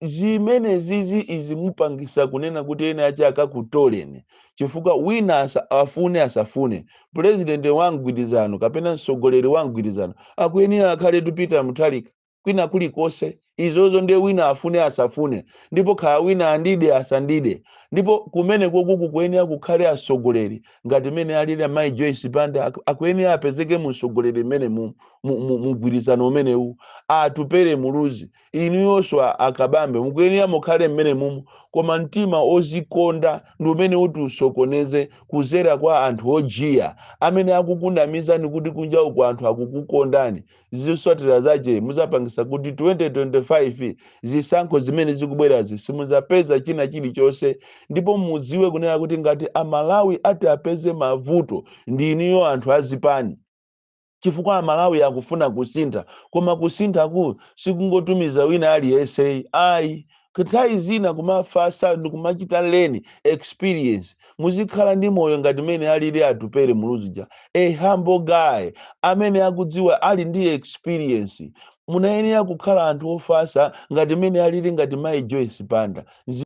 Zimene zizi izi mupangisa kunena kuti ena ache akakutoleni, chifukwa wina afune asafune, purezidenti wa mgwirizano kapena mtsogoleri wa mgwirizano akuyenera akhale Peter Mutharika kwina kulikonse. Izozo ndiye wina afune asafune, ndipo khala wina andide asandide. Ndipo kumene kokuku kuyenera kukhale atsogoleri ngati mene alili amayi Joyce Banda, akuyenera apezeke mu mtsogoleri mmene mu mgwirizano umenewu. Atupere Muluzi, inuyonso akabambe mukuyenera mukhale mmene mumu. Koma mtima ozikonda ndi umene uti usokoneze kuzera kwa anthu ojiya amene akukunamizani kuti kunja uku anthu akukukondani. Zosatira zache muzapangisa kuti 2025 zisankho zimene zikubwerazi simuzapeza china chilichonse. Ndipo mudziwe kunena kuti ngati Amalawi ati apeze mavuto, ndi inuyo anthu azipani, chifukwa Amalawi akufuna kusintha, koma kusinthaku sikungotumiza wina aliyense ayi. Nthawi zina kumafasa ndi kumachita learn experience, muzikhala ndi moyo ngati mene alili Atupere Muluzija, a humble guy amene akudziwa, ali ndi experience. Munayenera kukhala anthu ofasa ngati mene alili ngati mayi Joyce Banda.